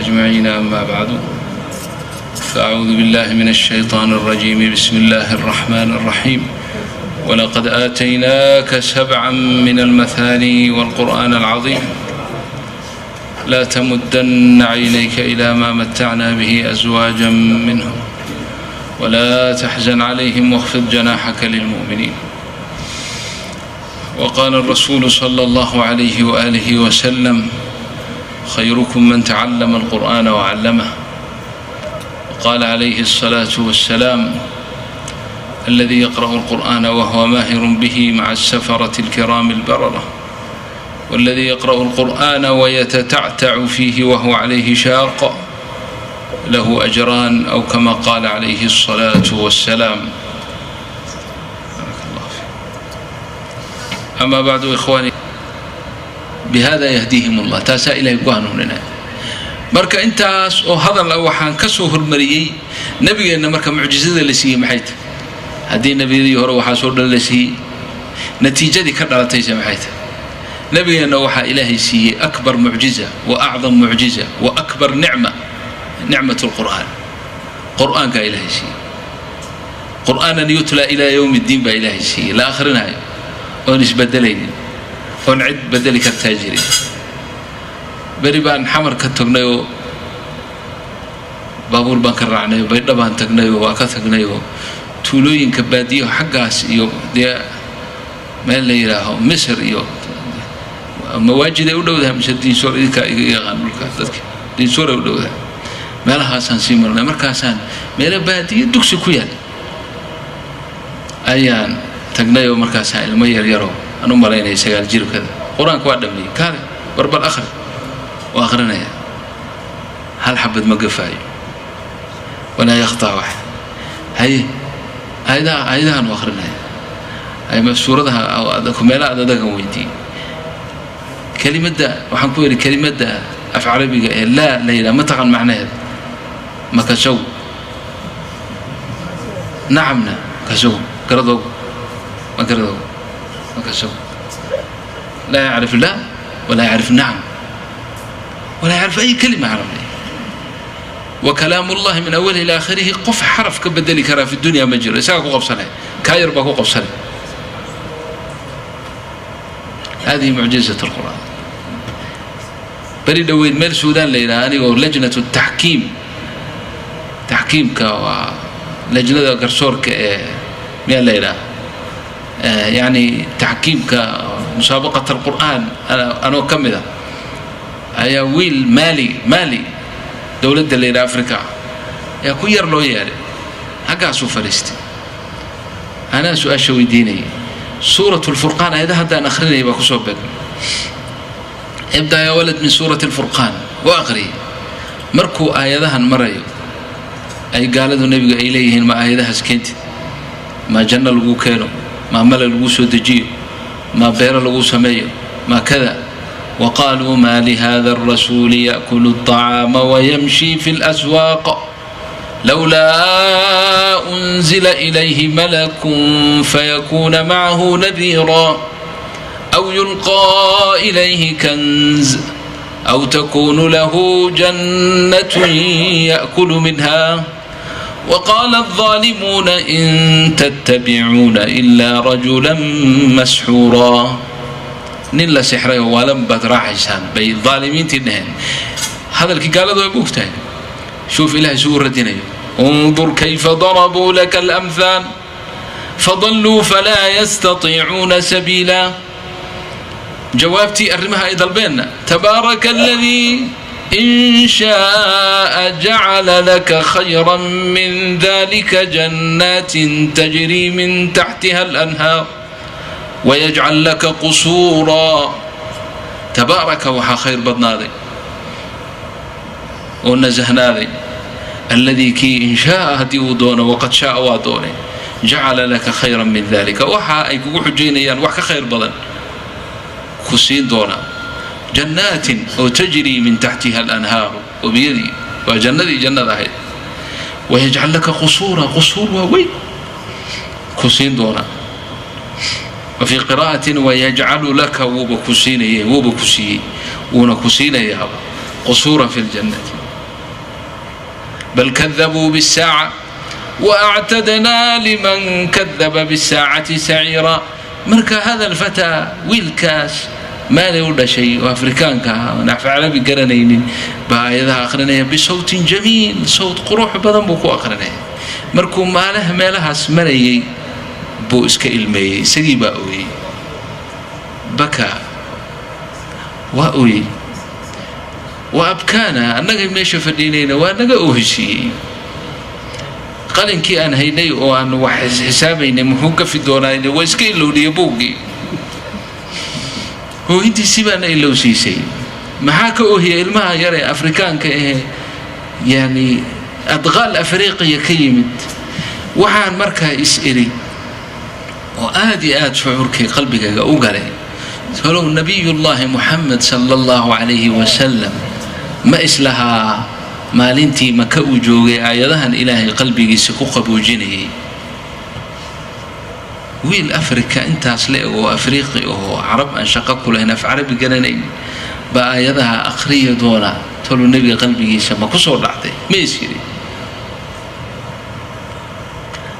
أجمعين. أما بعد، فأعوذ بالله من الشيطان الرجيم. بسم الله الرحمن الرحيم. ولقد آتيناك سبعا من المثاني والقرآن العظيم. لا تمدن عينيك إلى ما متعنا به أزواجا منهم ولا تحزن عليهم واخفض جناحك للمؤمنين. وقال الرسول صلى الله عليه وآله وسلم: خيركم من تعلم القرآن وعلمه. وقال عليه الصلاة والسلام: الذي يقرأ القرآن وهو ماهر به مع السفرة الكرام البررة، والذي يقرأ القرآن ويتتعتع فيه وهو عليه شاق له أجران، أو كما قال عليه الصلاة والسلام. بارك الله فيك. أما بعد إخواني، بهذا يهديهم الله، taasaa Ilahay ku hanuuninaya. Marka intaas oo hadal ah waxaan ka soo hormariyey nabigeenna. Marka mucjizada la siiyey maxay tahay? Haddii nebiyadii hore waxaasoo dhan la siiyey, natiijadii ka dhalatayse maxay tahay? Nabigeenna waxaa Ilaahay siiyey أكبر mucjiza وأعظم mucjiza وأكبر nicma, nicmat lqur'aan. Qur'aankaa Ilaahay siiyey. قرآنا يتلى إلى يوم الدين baa Ilaahay siiyey, la akhrinayo oon isbedelaynin, oon cid bedeli kartaa jirin. Beri baan Xamar ka tagnay oo baabuur baan ka raacnay oo Baydha baan tagnay oo waa ka tagnay oo tuulooyinka baadiyaho xaggaas iyo dee meel la yidhaaho Misr iyo Mawaajid ay u dhowdahay, mise Diinsoor, idinkaa iga yaqaan dhulka dadka, Diinsoor ay u dhowdahay. Meelahaasaan sii marnay. Markaasaan meelo baadiyo dugsi ku yaal ayaan tagnay oo markaasaan ilmo yaryaroo aan u malaynaya 9 jirkada qur-aanka waa dhameeyey, kaale barbal akhri, waa akhrinaya, hal xabad ma gafaayo, ولا يخطأ wax. Haye, aayadaha aayadahan u akhrinaya, suuradaha meelaha ad adagan weydiiyey. Kelimadda waxaan ku yidhi, kelimadda af Carabiga ee laa la yidhaha, ma taqan macnaheeda? Ma kasow? Nacamna kasow garadow, ma garadow, ma kasow. لا يعرف لا ولا يعرف نعم ولا يعرف أي كلمة عربية. وكلام الله من أوله إلى آخره, qof xaraf ka bedeli karaa في الدنيا ma jiro. Isagaa ku qabsanay, kaa yar baa ku qabsanay. هذه معجزة القرآن. Beri dhoweyd meel Suudaan la yidhaha, anigoo لجنة التحكيم, taxkiimka waa lajnada garsoorka ee miyaa la yidhaha, yani taxkiimka مسابقة القرآن, anoo ka mid a ayaa wiil Maali dowladda la yidhaha Africa ayaa ku yar loo yeedhay. Xaggaasuu fadhiistay, anaa su-aasha weydiinaya. Suurat Lfurqaan aayada haddaan akrinaya baa kusoo beegnay. ابدأ يا ولد من سورة الفرقان, waa aqriyay. Markuu aayadahan marayo ay gaaladu nebiga ay leeyihiin, ma aayadahaas keentid, ma janno lagu keeno, ma male lagu soo dejiyo, ma beero lagu sameeyo, ma kada. وقالوا مال هذا الرسول يأكل الطعام ويمشي في الأسواق لولا أنزل إليه ملك فيكون معه نذيرا أو يلقى إليه كنز أو تكون له جنة يأكل منها. وقال الظالمون إن تتبعون إلا رجلا مسحورا. Nin la sixray oo waalan baad raacaysaan, bay daalimiintii dhaheen. Hadalkii gaaladu way bogtahay. Shuuf Ilahay suu u radinayo: انظر كيف ضربوا لك الأمثال فضلوا فلا يستطيعون سبيلا. Jawaabtii arrimaha ay dalbeenna: تبارك الذي إن شاء جعل لك خيرا من ذلك جنات تجري من تحتها الأنهار ويجعل لك قصورا. تبارك, waxaa khayr badnaaday oo nasahnaaday, الذي kii, إن شاء, haddii uu doono, وقد شاء, waa doonay, جعل لك خيرا من ذلك, waxa ay kugu xujaynayaan wax ka khayr badan ku siin doonaa, جنات oo تجري من تحتها الأنهار, webiyadii, waa jannadii jannada ahayd, ويجعل لك قصورا, qusuur waaweyn ku siin doonaa. وفي قراءة ويجعل لك, wuuba ku siinayay, wuuba ku siiyey, wuuna ku siinayaaba, قصورا في الجنة. Bal kadabuu bisaaca waactadnaa liman kadaba bisaacati saciira. Marka hada alfataa, wiilkaas maalay u dhashay oo Afrikaanka ah oon af Carabi garanaynin, baa aayadaha akhrinaya bisawtin jamiil, sawt qurux badan buu ku akhrinaya. Markuu maalaha meelahaas marayay buu iska ilmeeyey, isagii baa ooyey, bakaa, waa ooyey, waa abkaana. Annaga meesha fadhiinayna waa naga oohisiiyey. Qalinkii aan haynay oo aan wax xisaabaynay muxuu gafi doonaa, waa iska ilowdhiya buuggii. Oohintiisii baana ilowsiisay. Maxaa ka oohiya ilmaha yar ee Afrikaanka ahee, yani adqaal Afriqiya ka yimid? Waxaan markaa is iri oo aada iyo aada shucuurkay qalbigayga u galay, talow Nabiyullaahi Muxamed sala Allahu calayhi wasalam ma islahaa maalintii Maka uu joogay aayadahan Ilaahay qalbigiisa ku qaboojinayay, wiil Africa intaas la eg oo Afriiqi oo Carab aan shaqo ku lahayn, af Carabi garanayn, baa aayadaha akhriya doona? Talow Nebiga qalbigiisa ma ku soo dhacday? Ma is yidhi?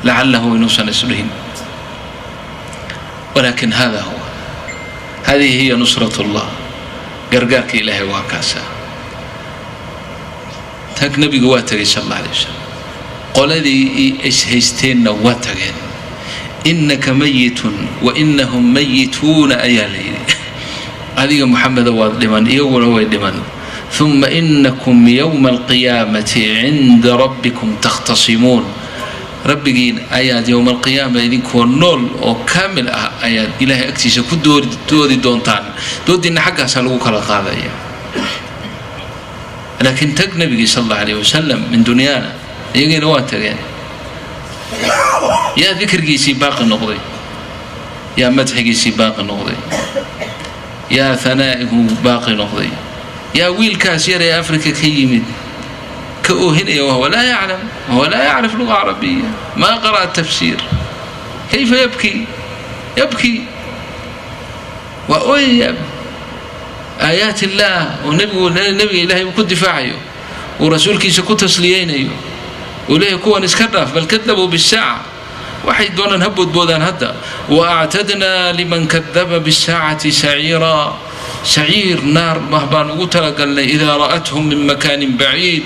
Lacalahu inuusan isdhihin, walaakin hada huwa, hadihi hiya nusrat Allah, gargaarka Ilaahay waa kaasa. Tag, Nebigu waa tegay sal Alla alay wasalam, qoladii ishaysteenna waa tageen. Inaka mayitun wa inahum mayituuna ayaa la yidhi. Adiga Muxameda waad dhiman, iyaguna way dhiman. Uma inakum yowma alqiyaamati cinda rabbikum takhtasimuun. Rabbigiin ayaad yowma alqiyaama idinkoo nool oo kaamil ah ayaad Ilaahay agtiisa ku doodi doontaan. Doodiinna xaggaasaa lagu kala qaadaya. Laakiin tag Nabigii sal Allahu alayh wasalam min dunyaana, iyagiina waa tageen. Yaa dikrigiisii baaqi noqday? Yaa madxigiisii baaqi noqday? Yaa hanaa'ihu baaqi noqday? Yaa wiilkaas yar ee Africa ka yimid ka oohinaya, wahuwa laa yaclam, wahuwa laa yacrif luga carabiya, maa qara'a tafsiir? Kayfa yabkii? Yabkii, waa ooyaya aayaat illaah oo nebigu, Nebiga Ilahay uu ku difaacayo, uu rasuulkiisa ku tasliyeynayo, uu leeyahay kuwan iska dhaaf. Bal kadabuu bisaaca, waxay doonaan ha boodboodaan hadda. Waactadnaa liman kadaba bisaacati saciira, saciir naar mah baan ugu talagalnay. Idaa ra'athum min makaanin baciid,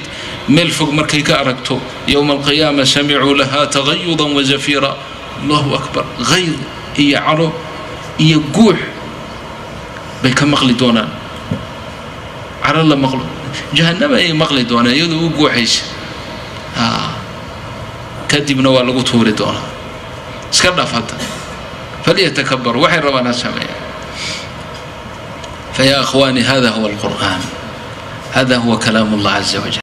meel fog markay ka aragto yowma alqiyaama, samicuu laha tagayudan wazafiira. Allahu akbar! Hayd iyo caro iyo guux bay ka maqli doonaan. Caro la maqlo jahannama ayay maqli doonaan iyadoo u guuxaysa. Kadibna waa lagu tuuri doonaa. Iska dhaaf hadda, falyatakabaru, waxay rabaan ha sameeyaan. Fayaa akhwaani, hada huwa alqur'aan, hada huwa kalaam Allah caza wajal.